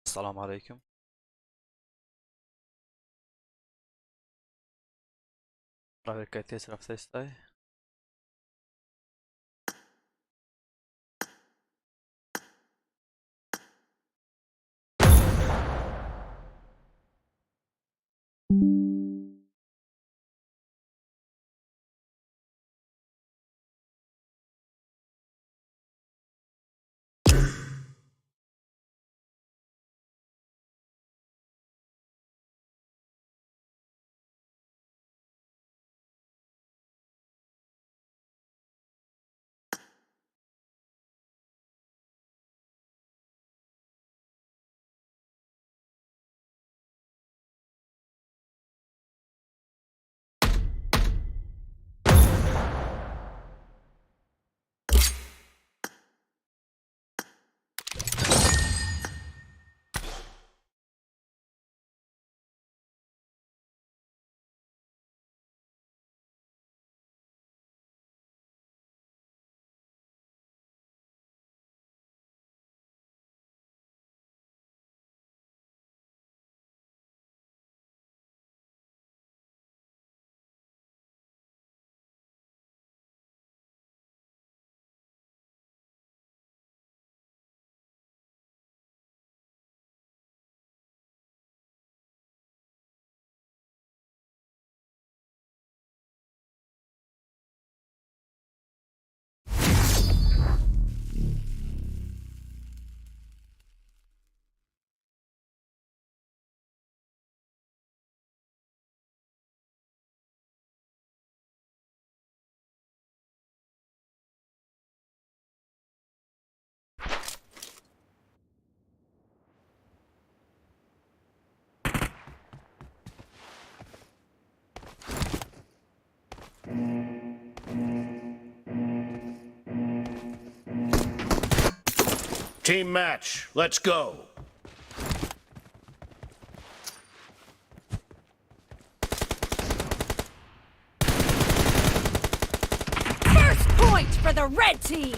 Ассалому алайкум. Проверка тез рафтаистай. Team match, let's go. First point for the red team!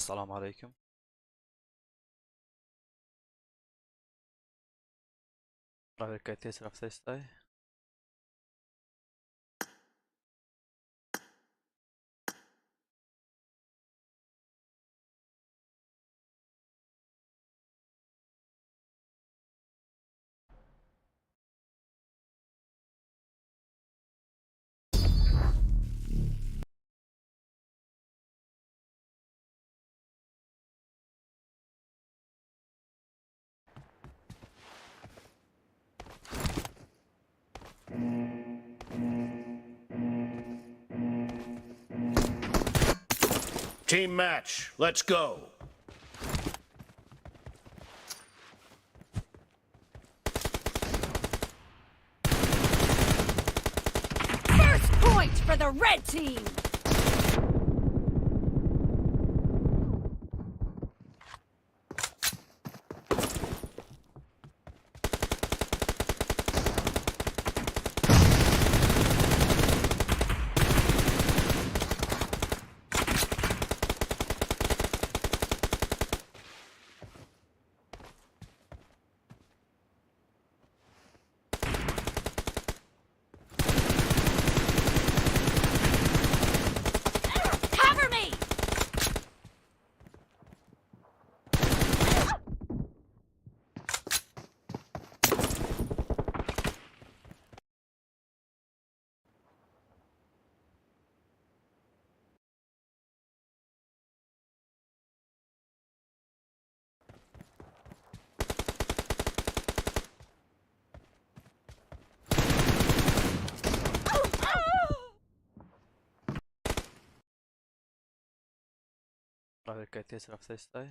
Ассалому алайкум. Проверка тез рафтаистай. Team match, let's go. First point for the red team! Cover me! Проверка тез рафтаистай.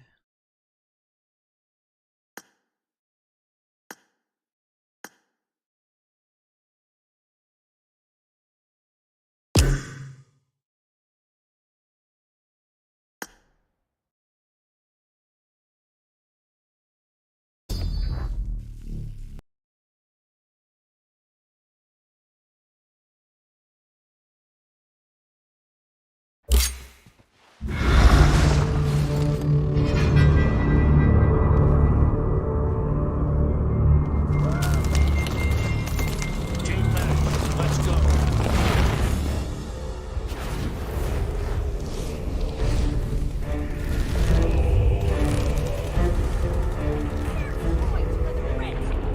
Team match, let's go. First point for the red team!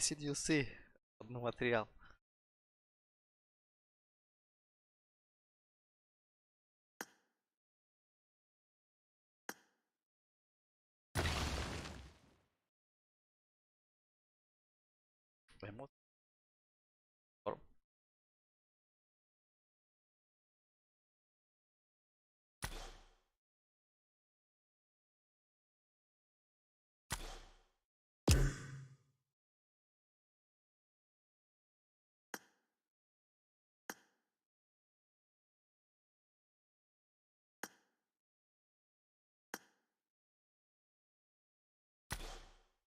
CDUC no material. Remote.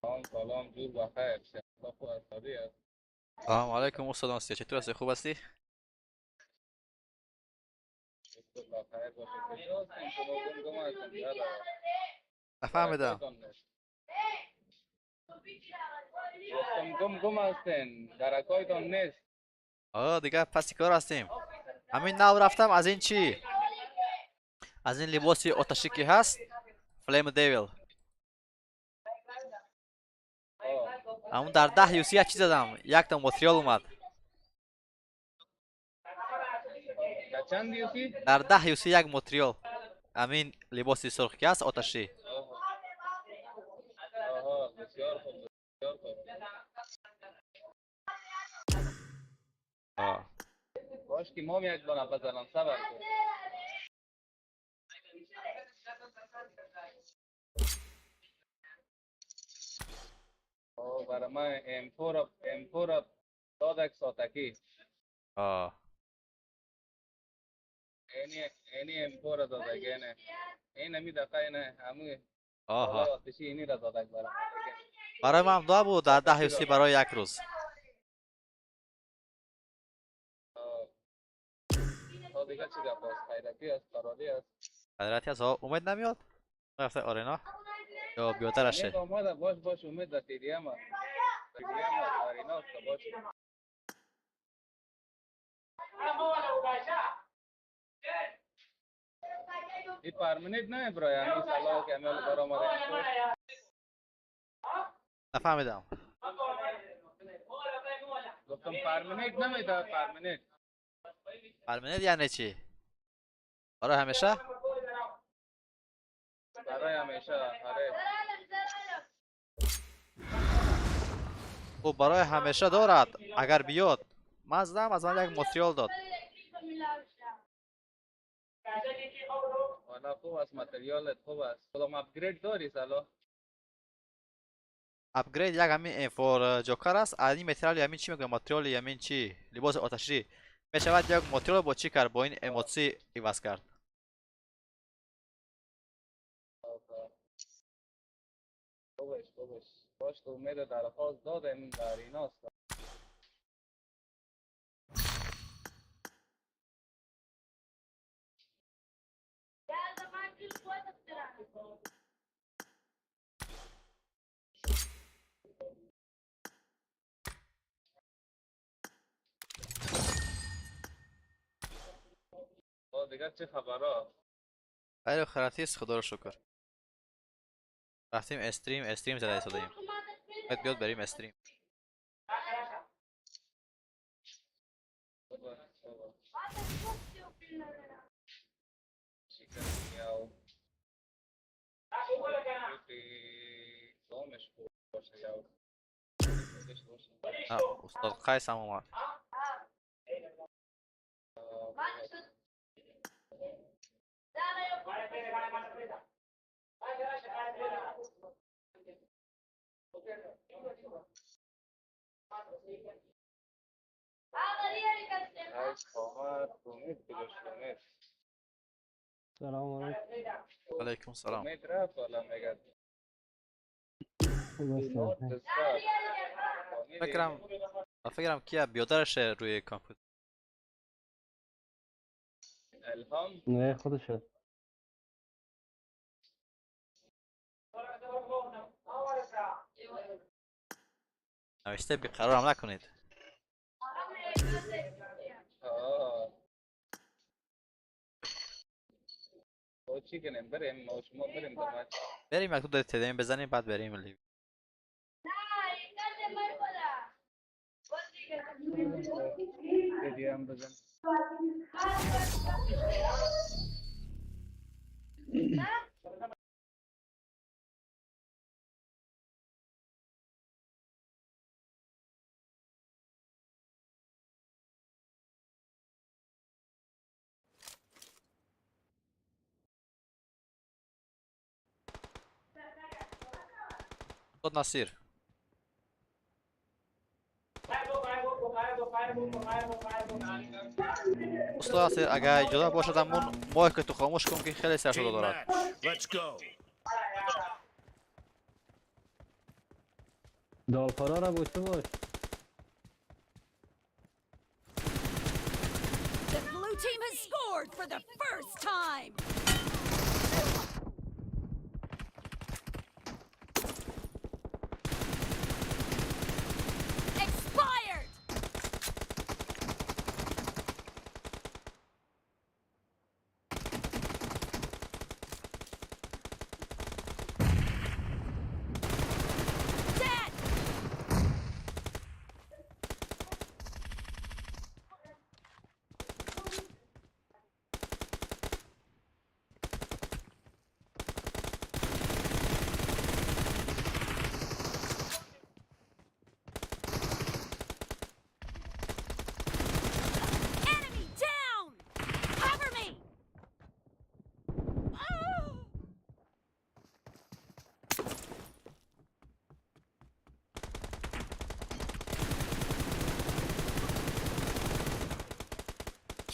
سلام سلام جور بخیر شما خوب هستی است. سلام علیکم استاد آسیا، چطور هستی؟ خوب هستی؟ الله خیر باشه. کجا هستین شما؟ گم گم هستین دادا. نفهمیدم. گفتم گم گم هستین، درکایتان نیست. آه دیگه پس کار هستیم. همین نو رفتم از این چی؟ از این لباسی آتشی که هست، فلیم دیویل. آه. Ҳамун дар 10 UC як чиз задам, якта материал омад. Дар чанд UC? Дар 10 UC як материал. Ҳамин либоси сурх ки ҳаст, оташӣ. Оҳо, бисёр хуб, бисёр хуб. Бош ки мом як дона бизанам, сабр кун. برای من M4 دادک ساتکی. اینی M4 دادک، اینه این همی دقیقه اینه همون. آتشی اینی را دادک برای برای من هم دو بود در 10 UC برای یک روز. تا دیگه چی گپ است؟ خیرتی است، قراری است. خیرتی است. امید نمیاد؟ رفته arena یا بیادرشه. امید آمده، باش باش، امید در TDM است. TDM است، arena است، باش. این permanent نه برای همین سالا که عمل برآمده. نفهمیدم. گفتم permanent نمیده، permanent. permanent یعنی چی؟ برای همیشه؟ برای همیشه، آره. او برای همیشه دارد اگر بیاد. من زدم، از من یک material داد. والا خوب است، material ت خوب است. کدام upgrade داری سالا؟ upgrade یک همین M4 جوکر است. از این material همین چی میگم، material همین چی لباس آتشی میشود یک material با چی کرد، با این اموسی عوض کرد. خوبش خوبش، باش تو امید درخواست دادم در ایناست. دیگه چه خبرها؟ خیر و خیراتی است، خدا رو شکر. رفتیم stream، stream زده ایستادیم. باید بیاد بریم stream. استاد قیس هم اومد. سلام علیکم. علیکم سلام. فکرم کیا بیادرش روی کامپیوتر. نه خودشه. نوشته بیقرارم نکنید. چی کنیم؟ بریم ما شما بریم در match. بریم یک دو TDM بزنیم بعد بریم live. TDM بزن. استاد نصیر. استاد نصیر اگر اجازه باشد همون mic تو خاموش کن که خیلی سر صدا Team دارد. match. Let's go. دالخورا را بوسه باش. The blue team has scored for the first time. Expired. Dead.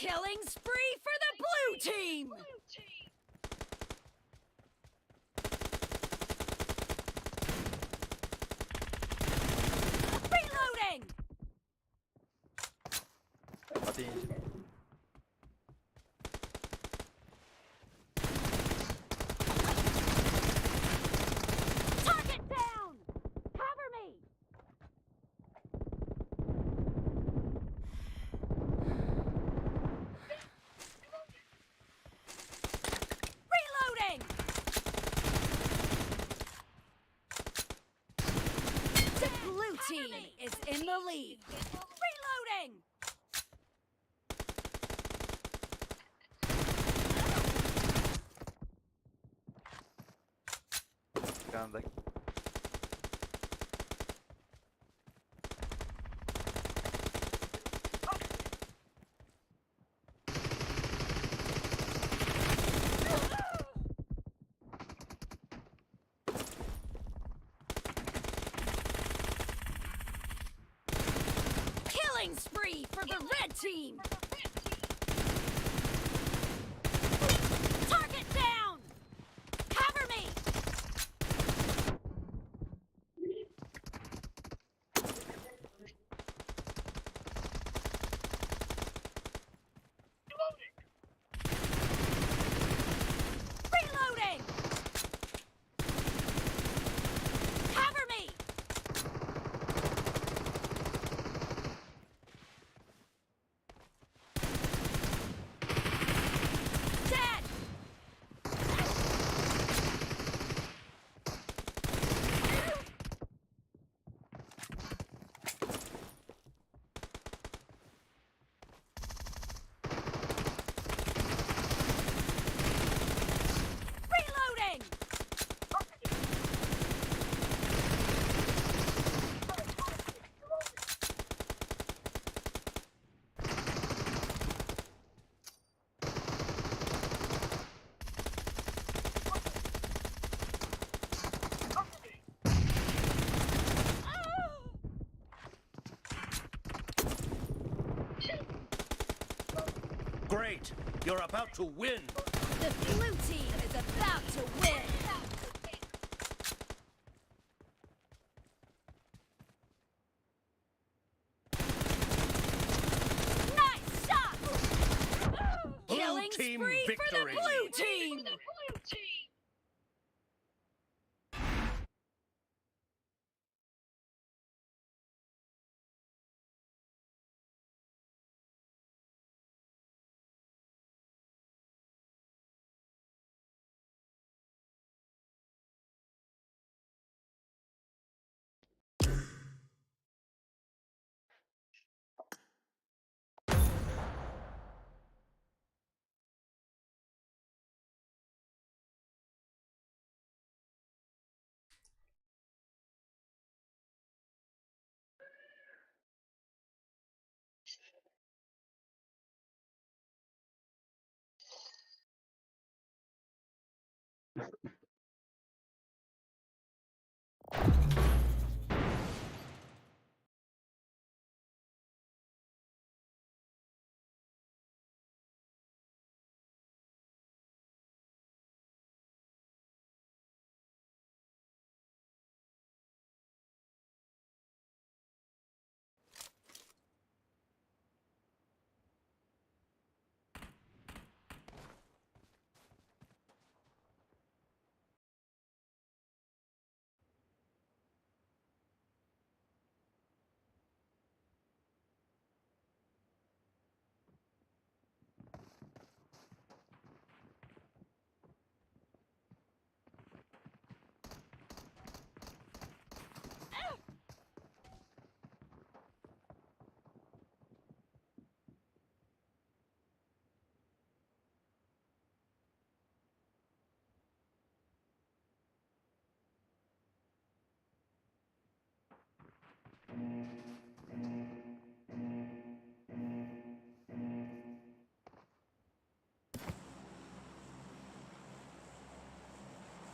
Killing spree for the blue team! Reloading! Atinge. Target down! Cover me! Reloading! The blue team is in the lead. Reloading! Ganda. Killing spree for the red team! Target down! Cover me! Reloading! Cover me! Dead! Reloading! Great. You're about to win. The blue team is about to win! Nice shot! Blue Killing team spree for the victory. blue team!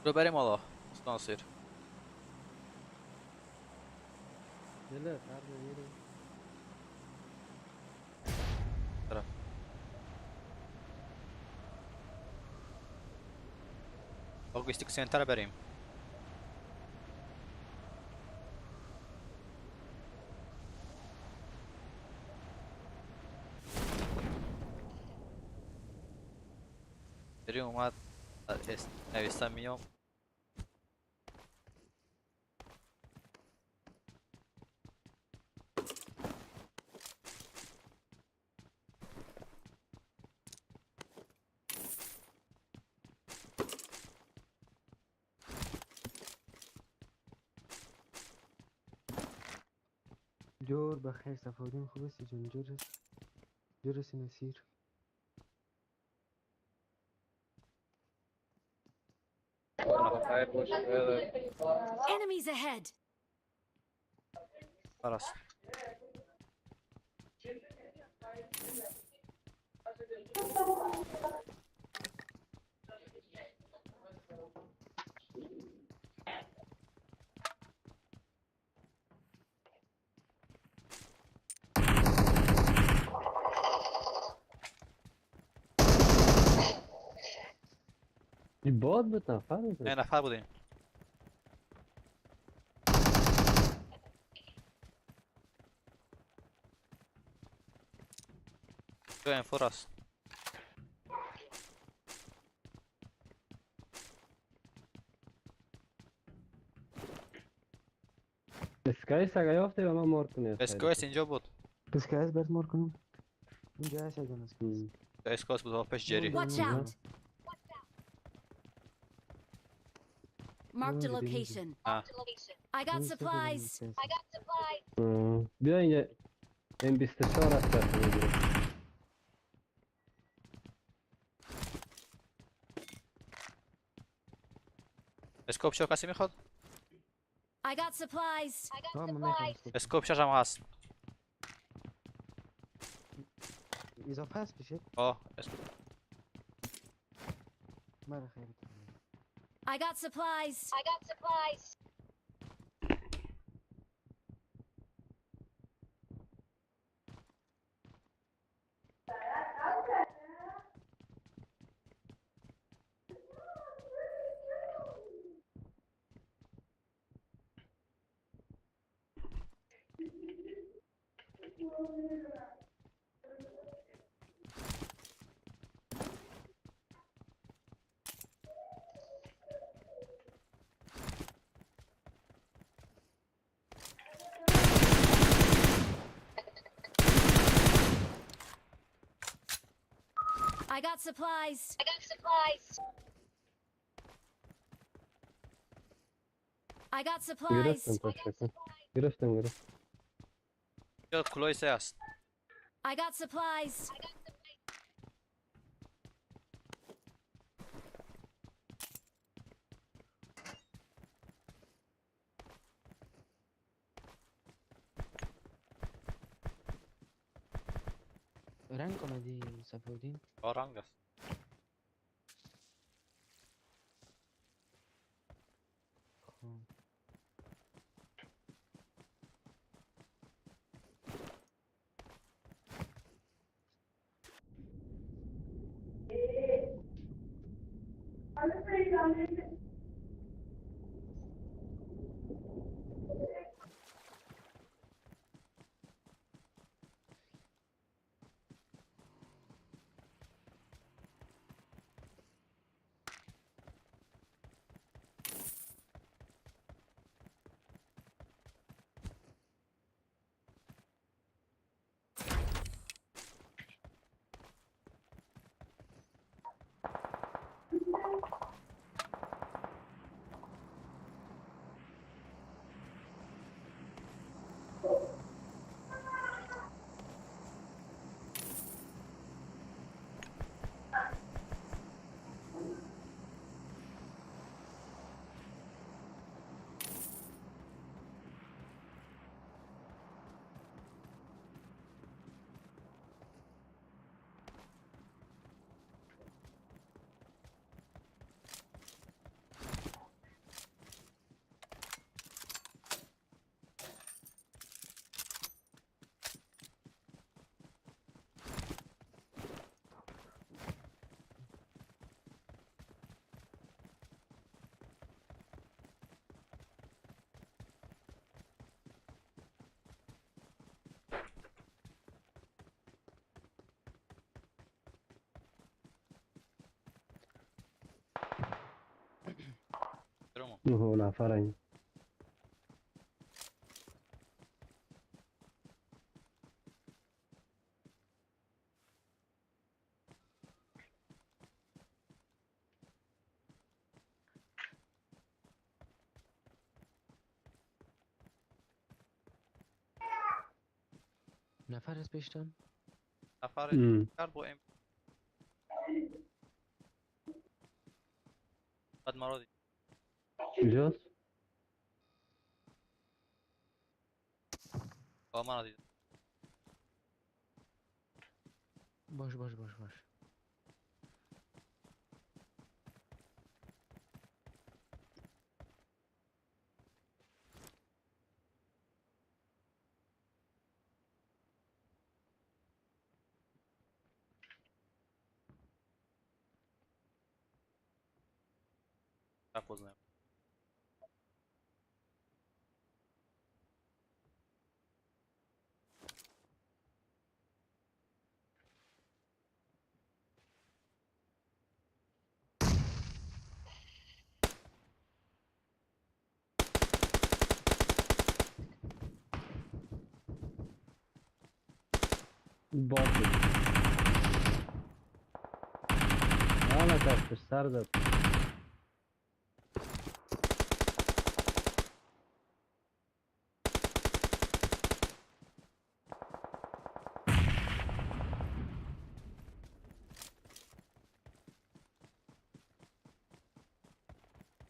Ро барем ҳоло, Мустансир. Дила, ҳар ҷо мерем. Тараф. Logistic center بریم. بریم اومد نویستم میام. جور بخیر صفاودین، خوب هستی جان؟ جور هست، جور هستی نصیر؟ بخیر باش. Enemies ahead. خلاص. باد بود، نفر بود. نه، نفر بودیم. دو M4 است. SKS اگه یافتی به من مارک کنی. SKS اینجا بود. SKS برات مارک کنم؟ اینجا هست یه دونه SKS. SKS بود پیش جری. Watch out. Marked a Oh, the location. Ah. I got supplies. بیا اینجا M24 است برات میگیرم. scope 4 کسی میخواد؟ I got supplies. آه، من میخوام scope. scope 6 هم هست. اضافه هست پیشت؟ آه. مرا خیلی. I got supplies. I got supplies. I got supplies. I got supplies. I got supplies. گرفتم، تشکر، گرفتم گرفتم. اینجا کلوی 3 است. I got supplies. رنگ آمدی صفاودین؟ آه، رنگ است. خب. نه نفرین. نفر از پیشتان؟ نفر کرد با ام بعد مرا دید. کجاست؟ با من دید. باش باش باش باش. Поздно. Бот. Ана как سر زد.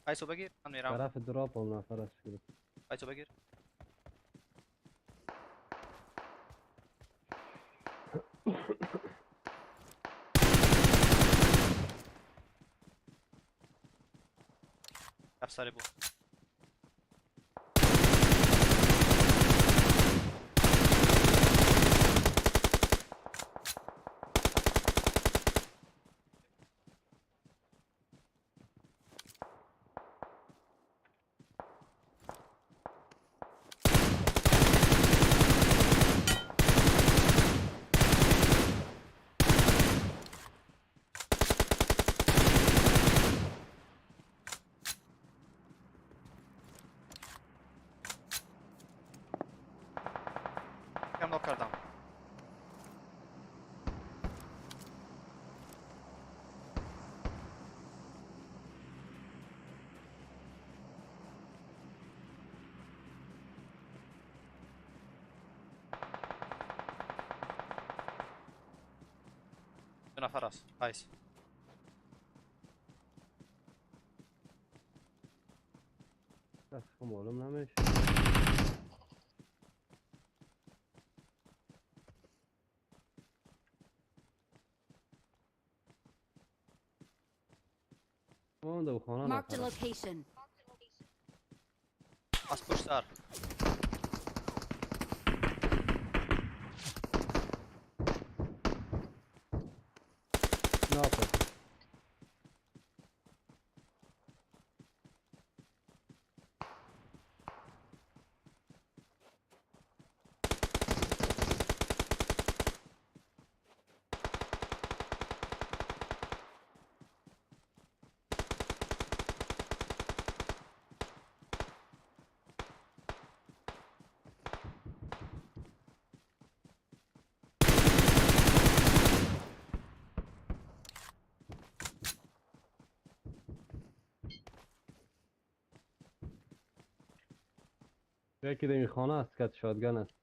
ایسو بگیر من میرم. طرف دراپ هم نفر است فکر. ایسو بگیر. افسری بود. نوک کردم. دو نفر است. ایس دست معلوم نمیشه. Marked a location. از پشت سر. یکی در خانه است که شاتگان است.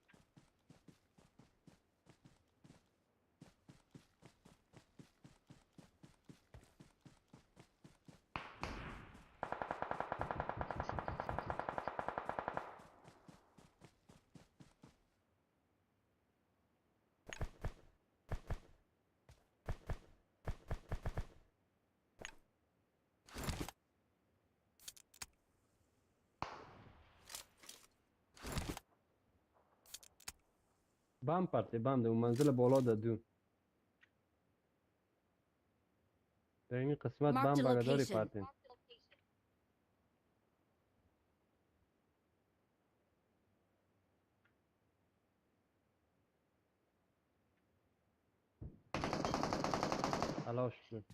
بام پرتی بام ده منزل بالا ده دو در این قسمت بام بگداری پرتی. تلاش کن.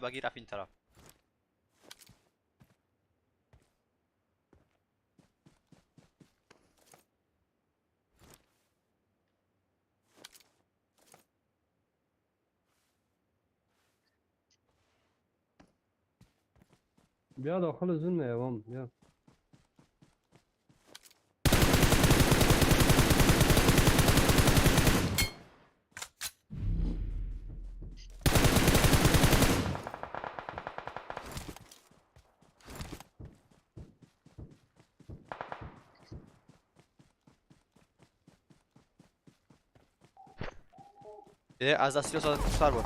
بگی رفت این طرف. بیا داخل زون میوم بیا. از دستی رو سر بود.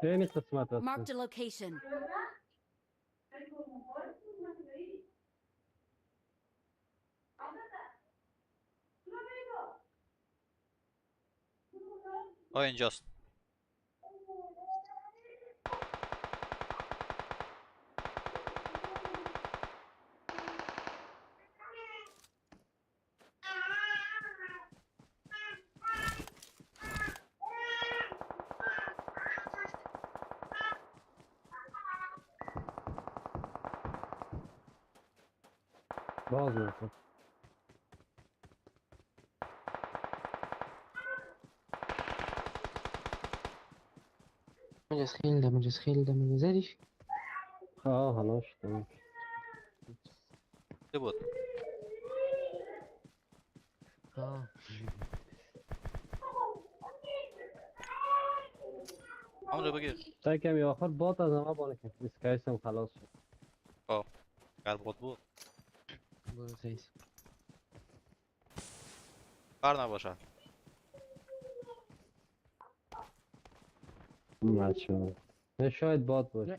این قسمت هست. Marked a location. آه اینجاست. باز میکنم. مجلس خیلی دمجز خیلی دمجز زدیش. آه حالا شد. چه بود؟ آه همون رو بگیر. تا کمی آخر بات از همه بالا که اسکایس هم خلاص شد. آه بود بود. برو سیس. بر نباشه. نه نه شاید بات باشه.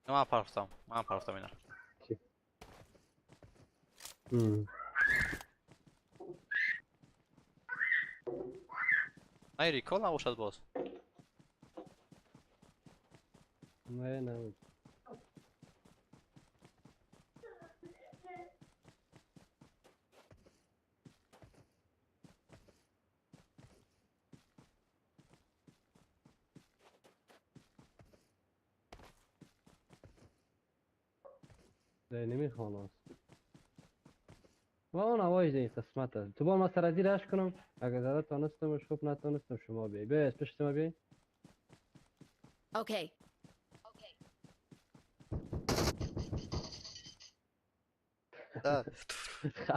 من پرفتم من پرفتم اینا. نه ریکال نباشد باز. نه نه نمیخوام است. و اون هوایش این قسمت است. تو با ما سر از رش کنم. اگه زده تانستم خوب نتونستم شما بیای. بیای از پشت ما بیای. Okay.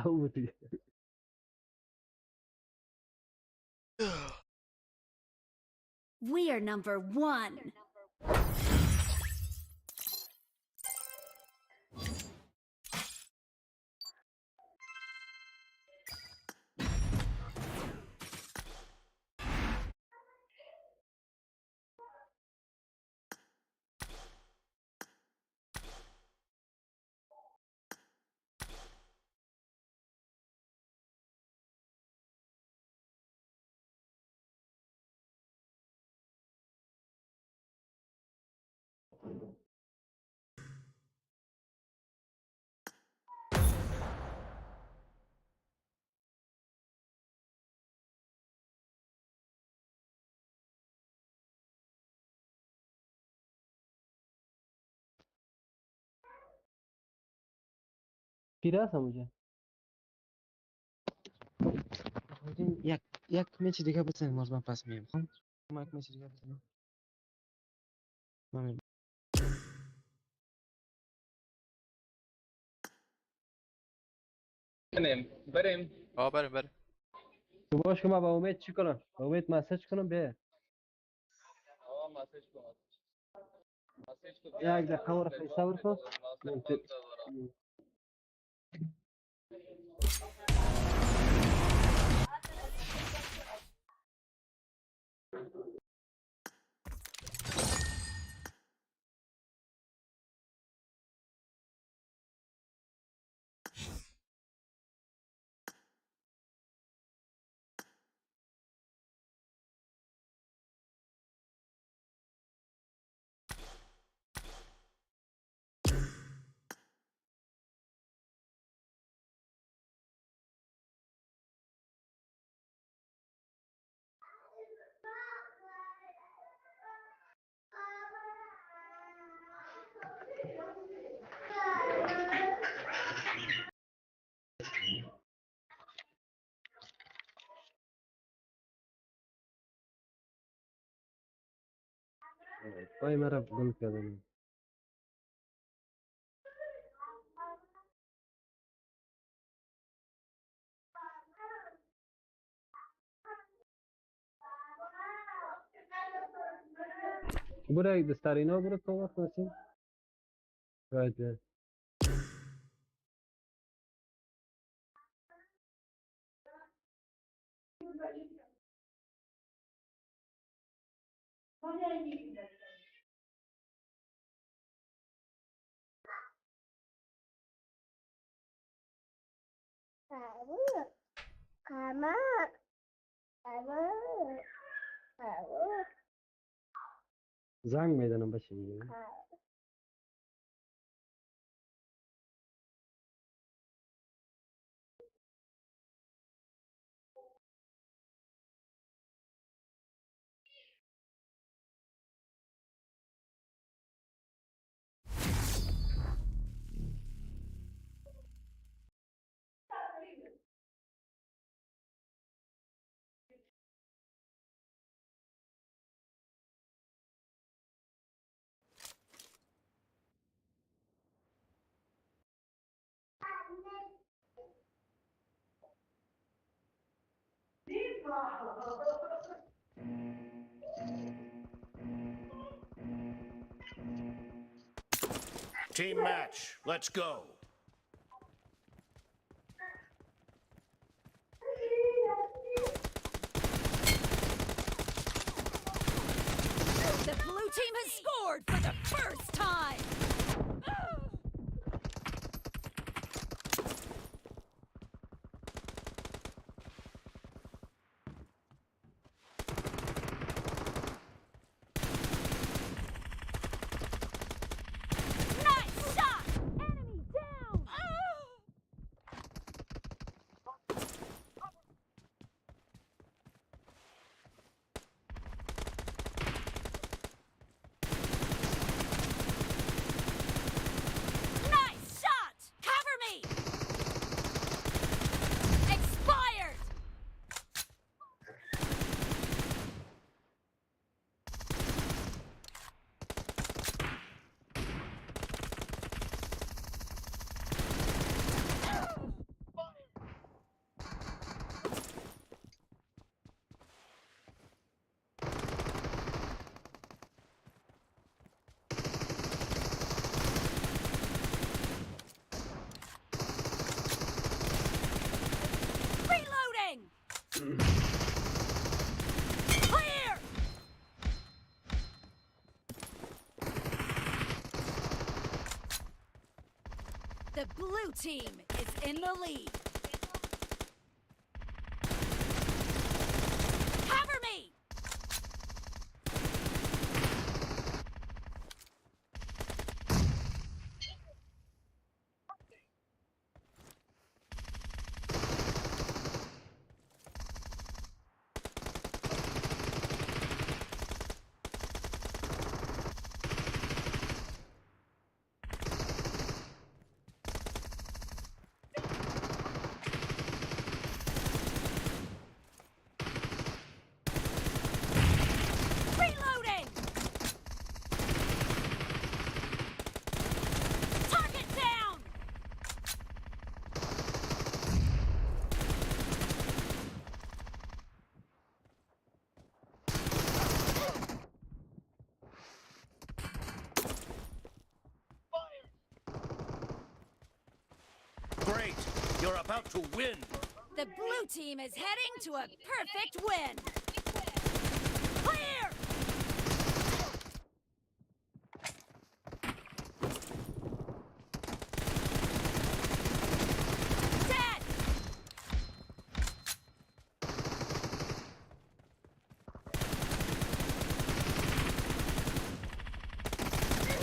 خوب بود. We are number one. پیره همونجا. یک یک میچ دیگه بزنیم باز من پس میم. خب ما یک میچ دیگه بزنیم. من بریم بریم. آه بریم بریم. تو باش که من با امید چی کنم؟ با امید مسیج کنم به. آه مسیج کن. مسیج کن. یک دقیقه ورخ صبر کن. پای مرا گم کردم. برو دستارینا برو تو وقت نسیم. باید بیا. زنگ میزنم بچه میگه. Team match, let's go. The blue team has scored for the first time. Nice shot! Enemy down! Nice shot! Cover me! Expired! Reloading! Clear! The blue team is in the lead. Cover me! You're about to win. The blue team is heading to a perfect win. Clear! Dead!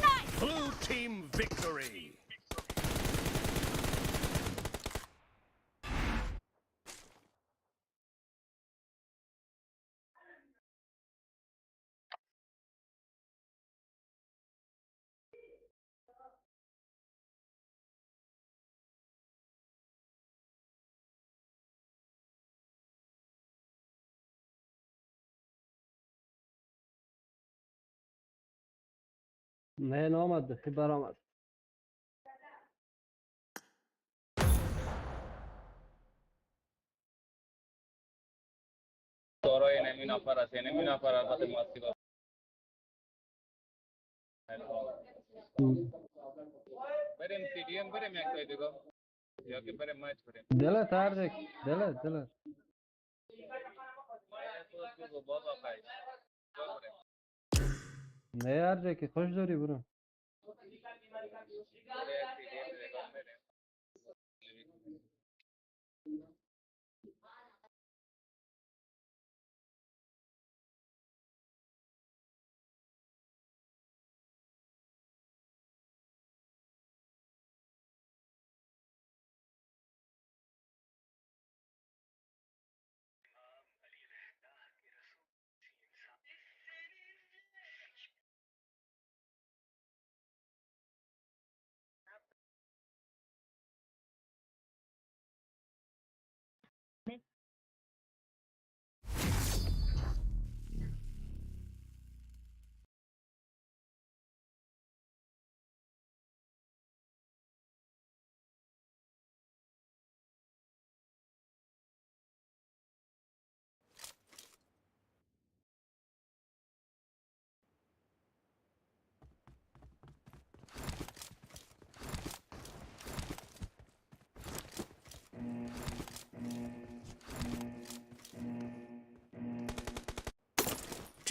Nice! Blue team victory. نه نامد بخی برآمد. دارای enemy نفر است enemy نفر البته ماسیگا بریم سی دی ام بریم یک جای دیگه یا که بریم match بریم. دلت هر دلت دلت بابا قایش بریم. نه هر جا که خوش داری برو. بریم سی دی ام دیگه بریم.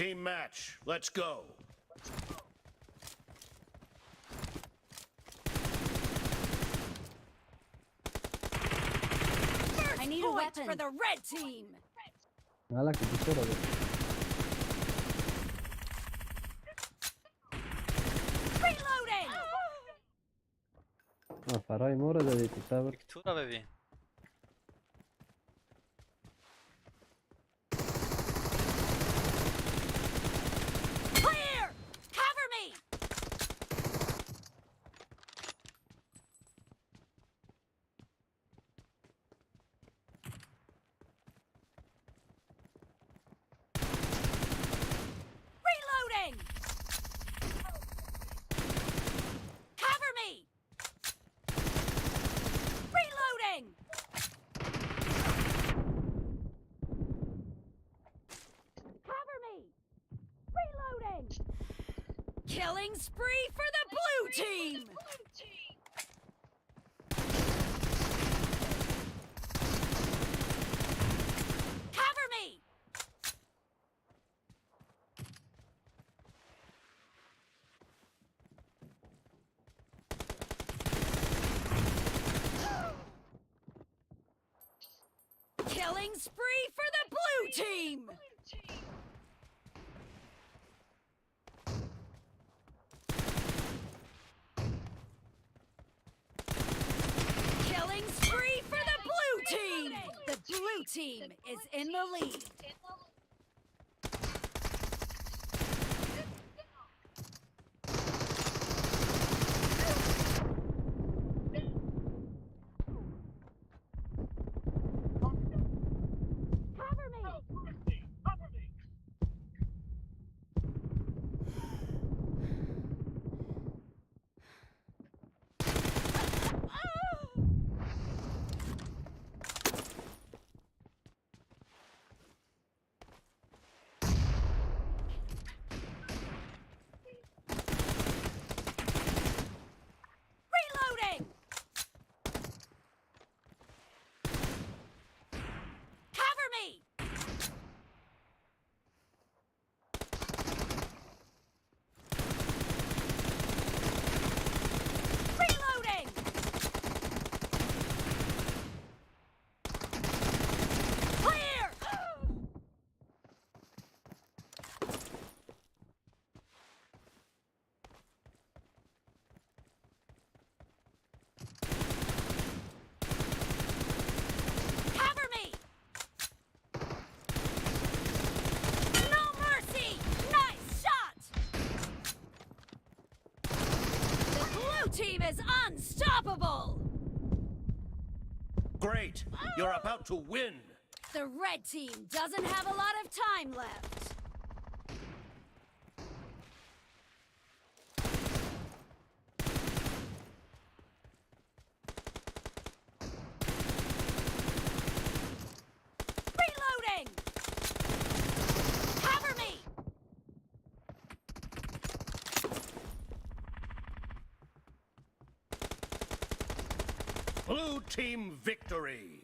Team match. Let's go. First I need a weapon for the red team. مالک بسرعه برو. Reloading! فرای ما رو زدی تو صبر. تو رو ببین. Clear! Cover me! Reloading! Cover me! Reloading! Cover me! Reloading! Killing spree for the blue team! Cover me! Killing spree for the blue team! Killing spree for the blue team! The blue team is in the lead. Cover me! is unstoppable. Great! You're about to win! The red team doesn't have a lot of time left. Reloading! Cover me! Blue team victory!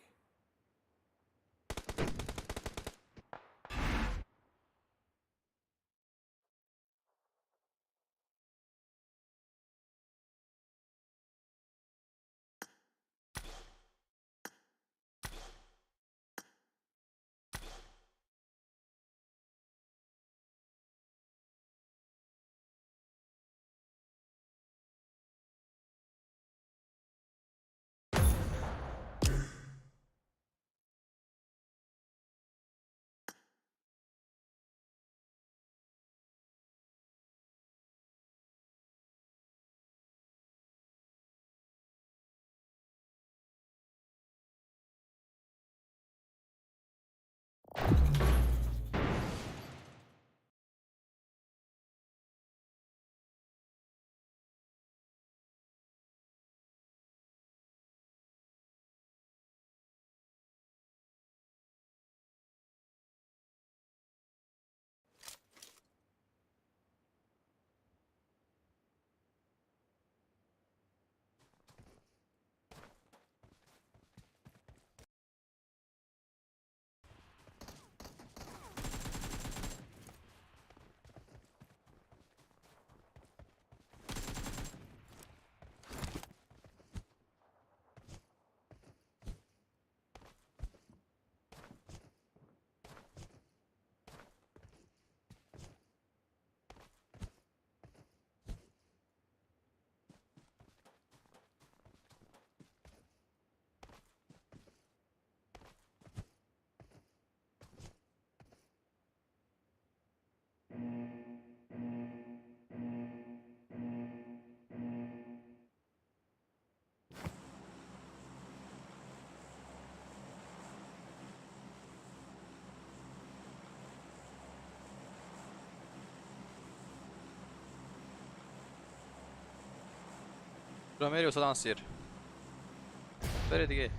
Romeri استاد سیر بره دیگه.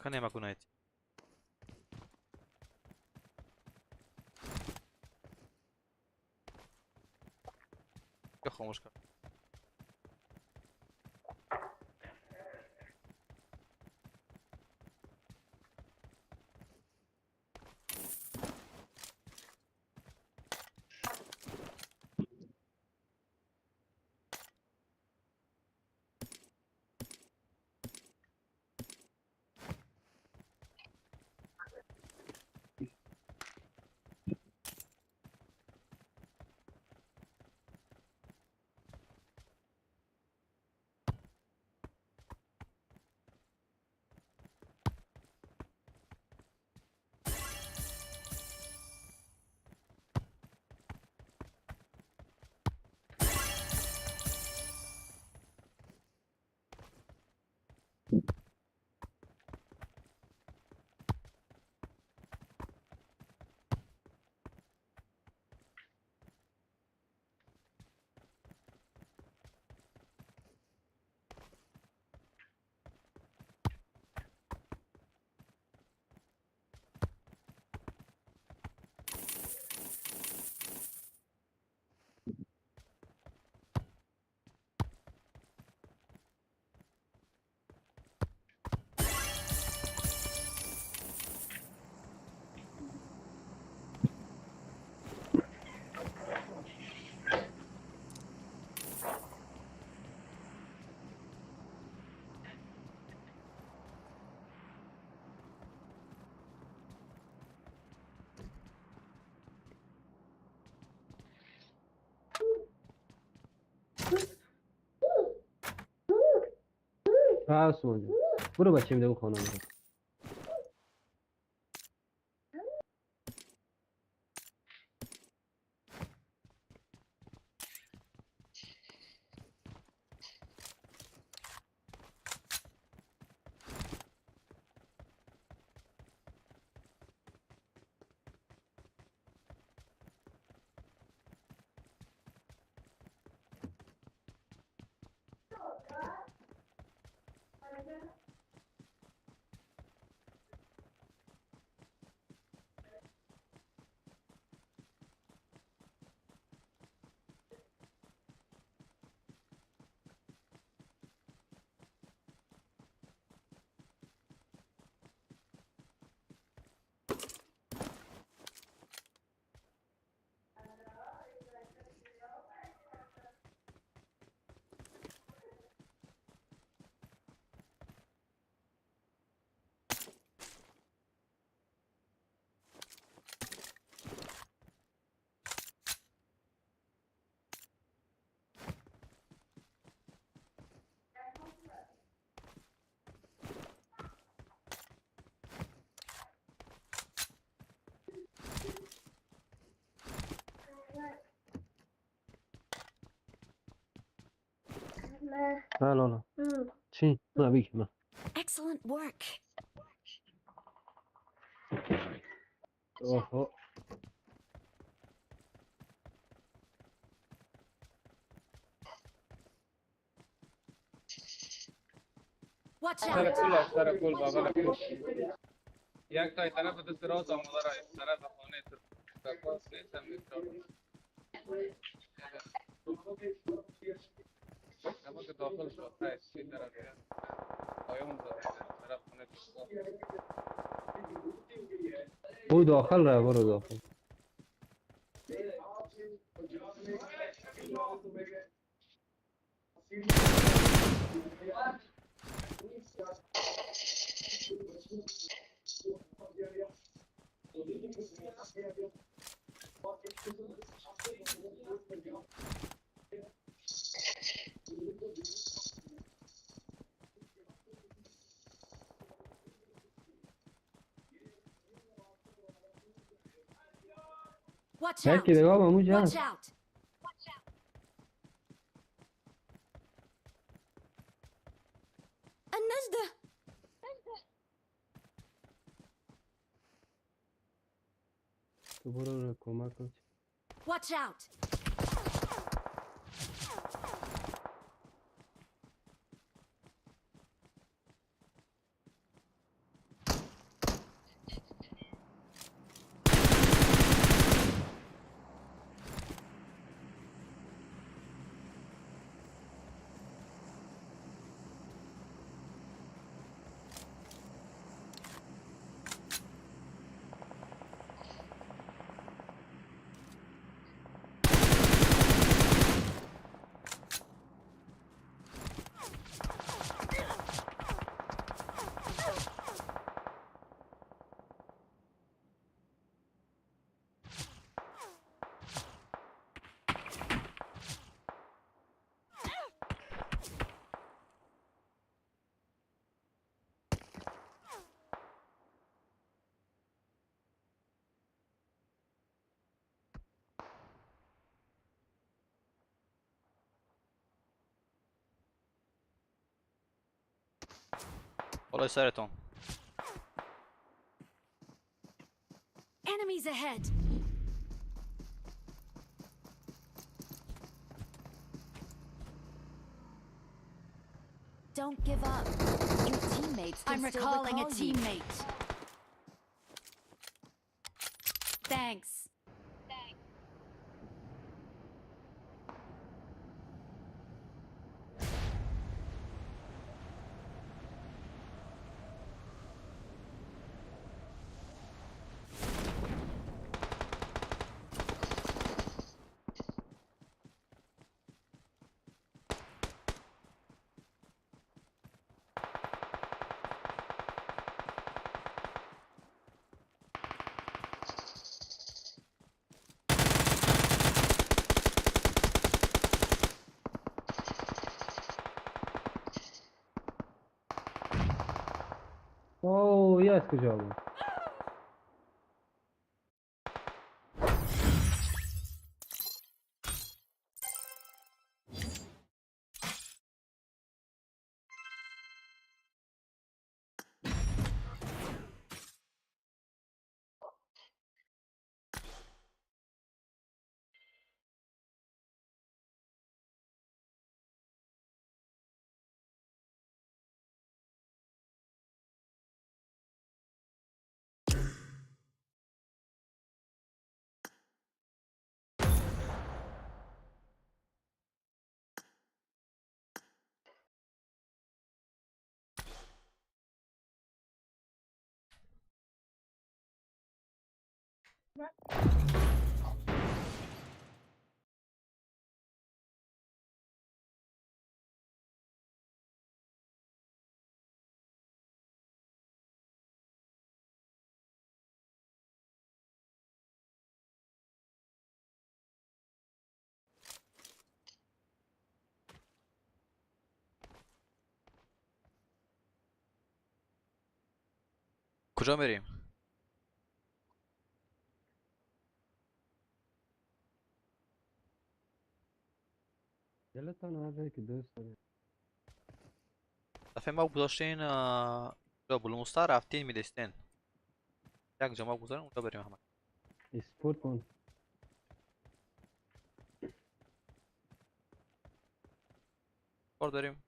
Zakaj nema go najti? خاموش کرد. عثمان جان برو بچیم ده خانم رو. لا لا لا چی؟ نه بگی نه. Excellent work. اوه. Watch سر out. کل سر کل بغل کل یک تای طرف دست راست آمده را طرف خانه ترکاس نیستم اما که داخل شد خیر چی طرف پایون طرف خانه. او داخل را برو داخل. Watch out. یکی دیگه هم اونجا Watch هست. out. النجدة. تو برو رو کمک کن. Watch out. بالای سرتون. Enemies ahead. Don't give up. Your teammates can I'm still recalling a recall you. teammate. Thanks. اوه یه از کجا بود؟ کجا میریم؟ دلتان هر جایی که دوست دارید. دفعه ما گذاشتین بلومستا رفتین میدستین. یک جا ما گذاریم اونجا بریم همه. اسپورت کن. کار داریم.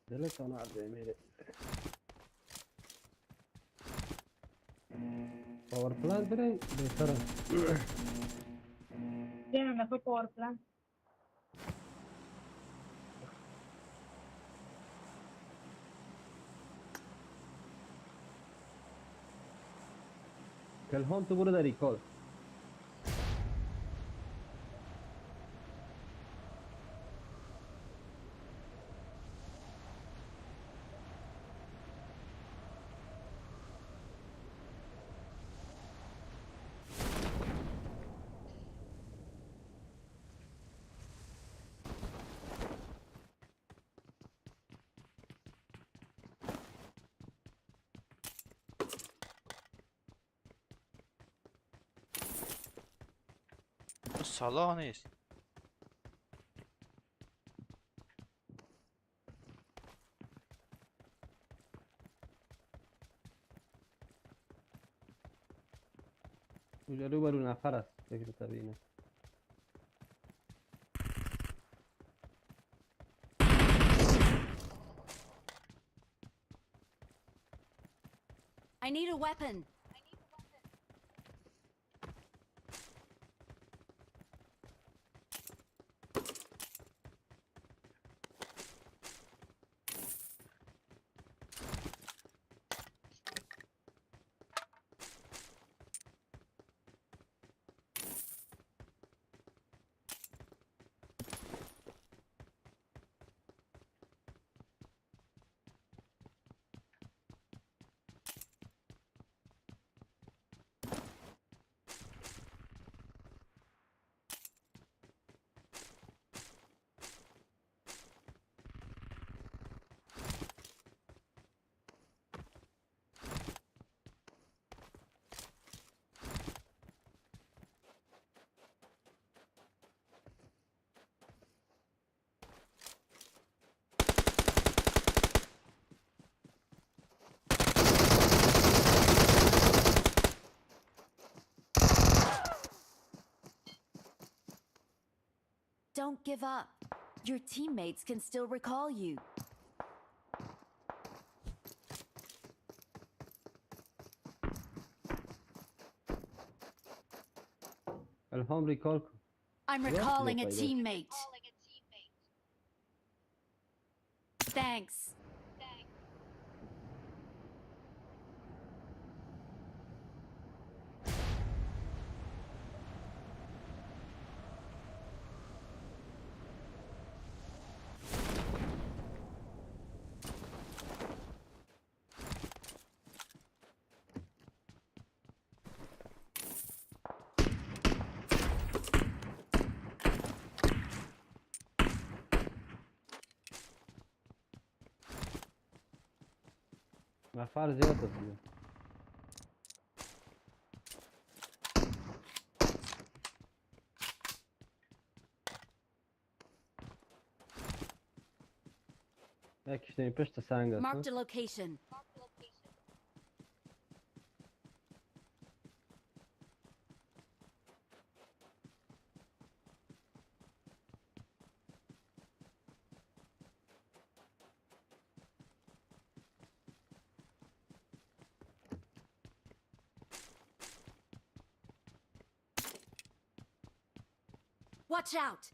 دلتان هر جایی میره. پاور پلانت برین بهتره. Tiene mejor power plant. کلهام تو برو در ریکال. صلاح نیست. اونجا روبرو نفر است فکر طبیعی. I need a weapon. Don't give up. Your teammates can still recall you. الهام recall کن. I'm Yeah, recalling a no, I don't. teammate. Thanks. نفر زیاد است دیگه. یکیش در این پشت سنگ است Marked نه؟ a location. Watch out!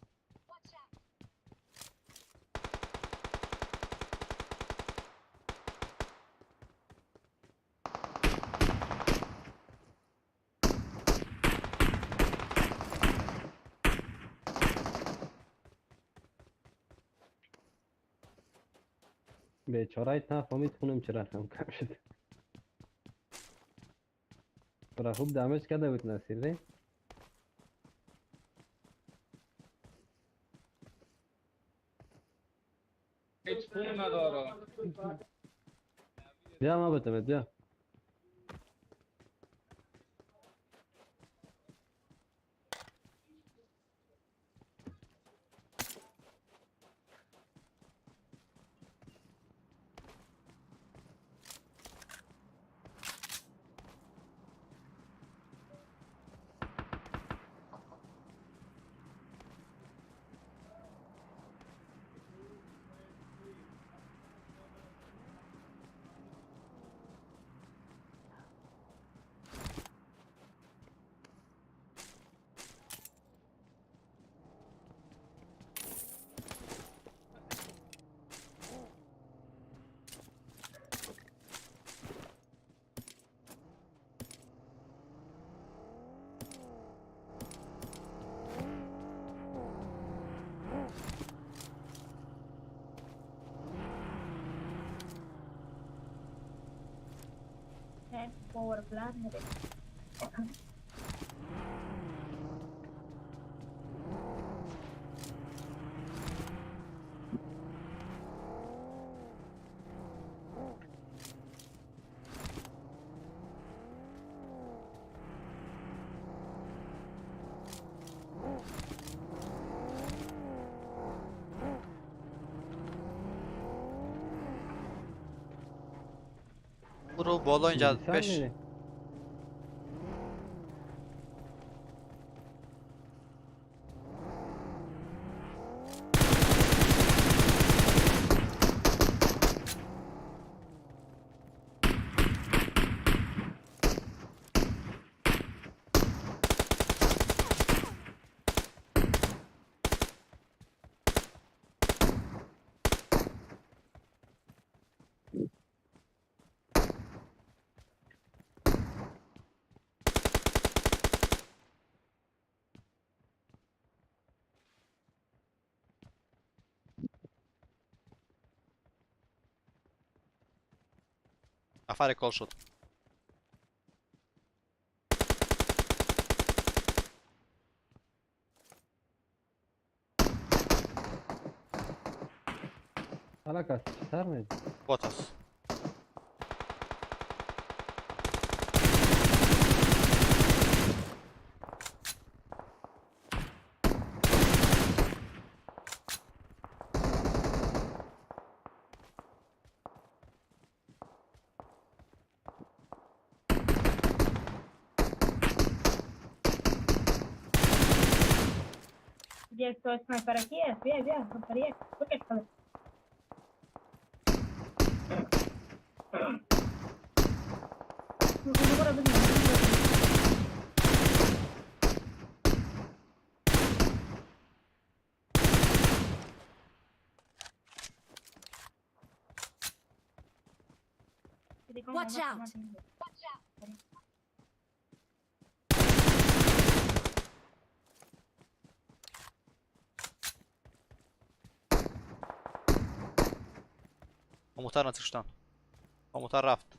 بیچاره نفهمید خونم چرا رقم کم شد. برا خوب damage کرده بود نصیر نه؟ هیچ پول ندارم. بیا ما بتمت بیا. Power plan. برو بالا اینجا سنگ پش می‌ره. نفر کال شد. حالا کس چطور می‌دی؟ بات است. یک تا اسنایپرکی است. بیا بیا نفر یک بکش خودت. برو بزن. Watch out. Омутар нацишtan. Омутар рафт.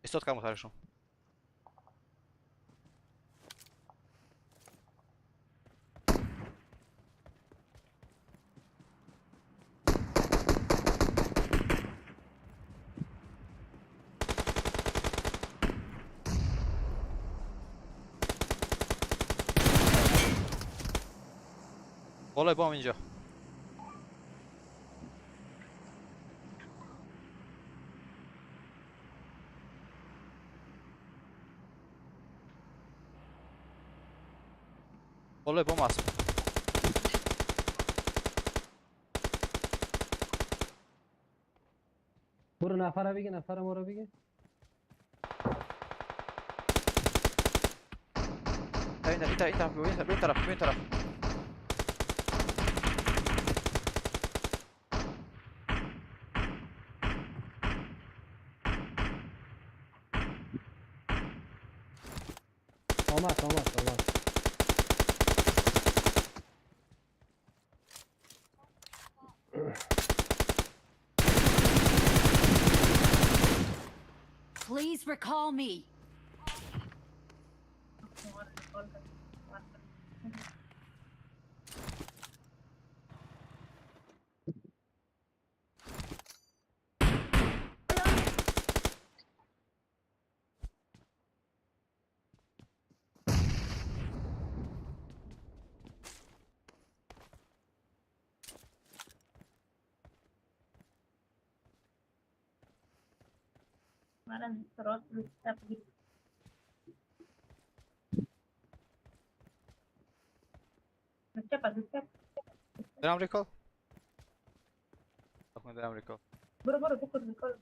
Истод кам мутаришон. Болай бом инҷо. Болай бом аст. برو نفره بگی، نفر ما رو بگی. این طرف، این طرف، این طرف، این طرف، این طرف. آمد آمد آمد. Please recall me. من راست رو چپ گیر. چپ از چپ. درم recall؟ درم recall. برو برو بکن recall.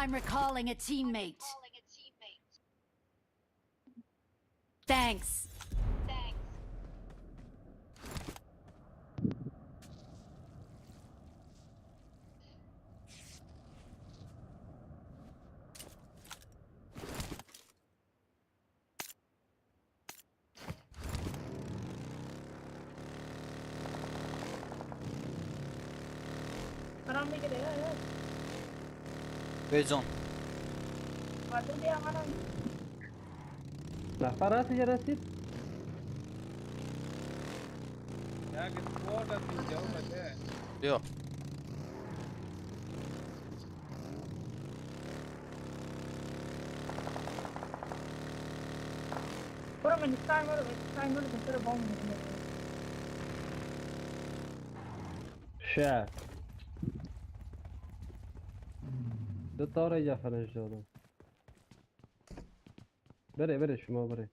I'm recalling a teammate. Thanks. Bezon. نفر هست اینجا رسید؟ یک اسکواد از اینجا اومده. بیا. برو من استاین برو استاین برو بسر بام می‌زنه. شه. دو تا رو اینجا فرش دادم. بره بره شما بره.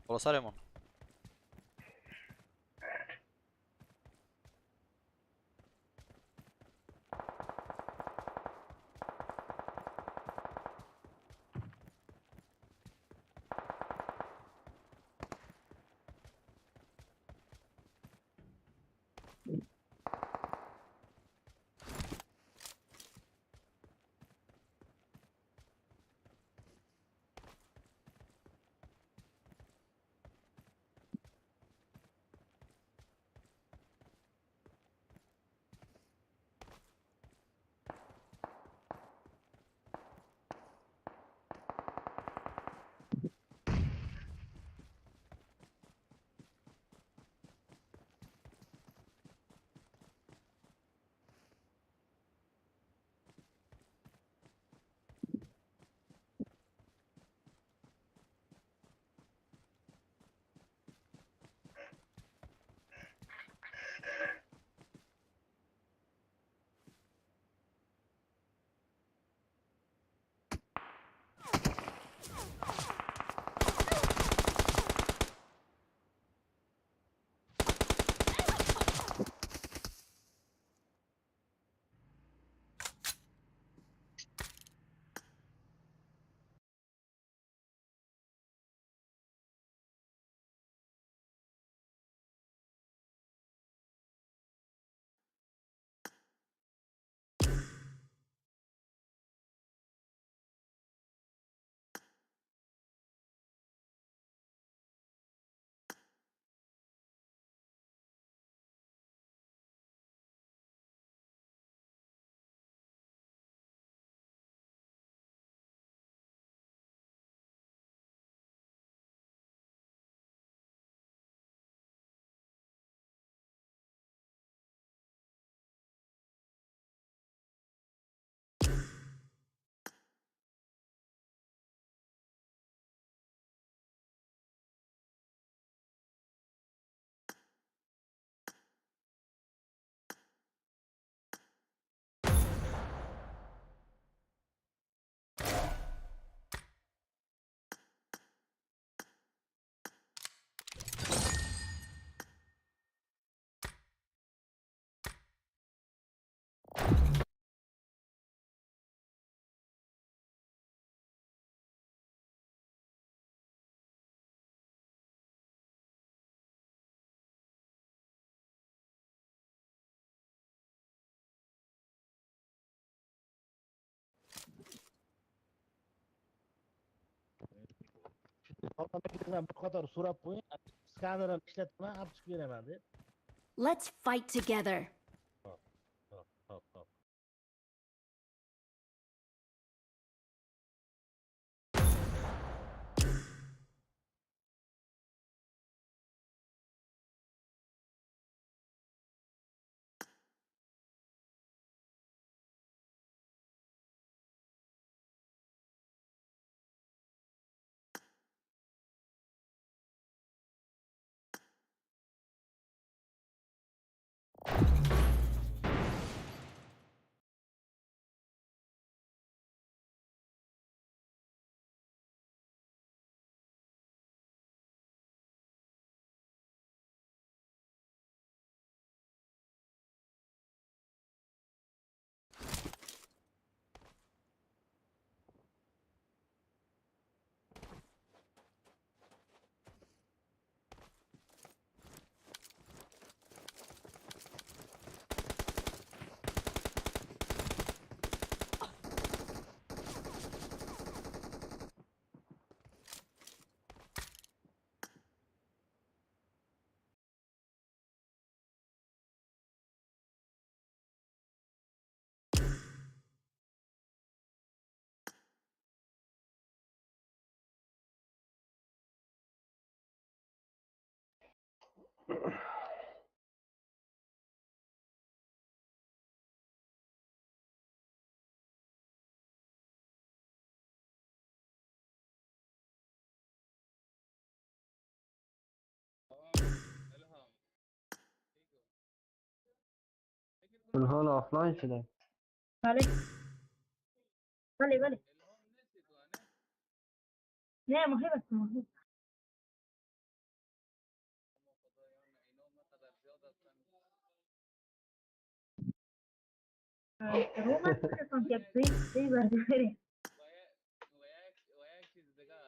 بالا سرمون. Odamlardan bir qator so'rab qo'ying, skaner ham ishlatma, olib chiqib beraman deb. Let's fight together. Hop, hop. حال آفلاین شده. بله بله بله. نه، مهم است، مهم. روم است که سی برداری.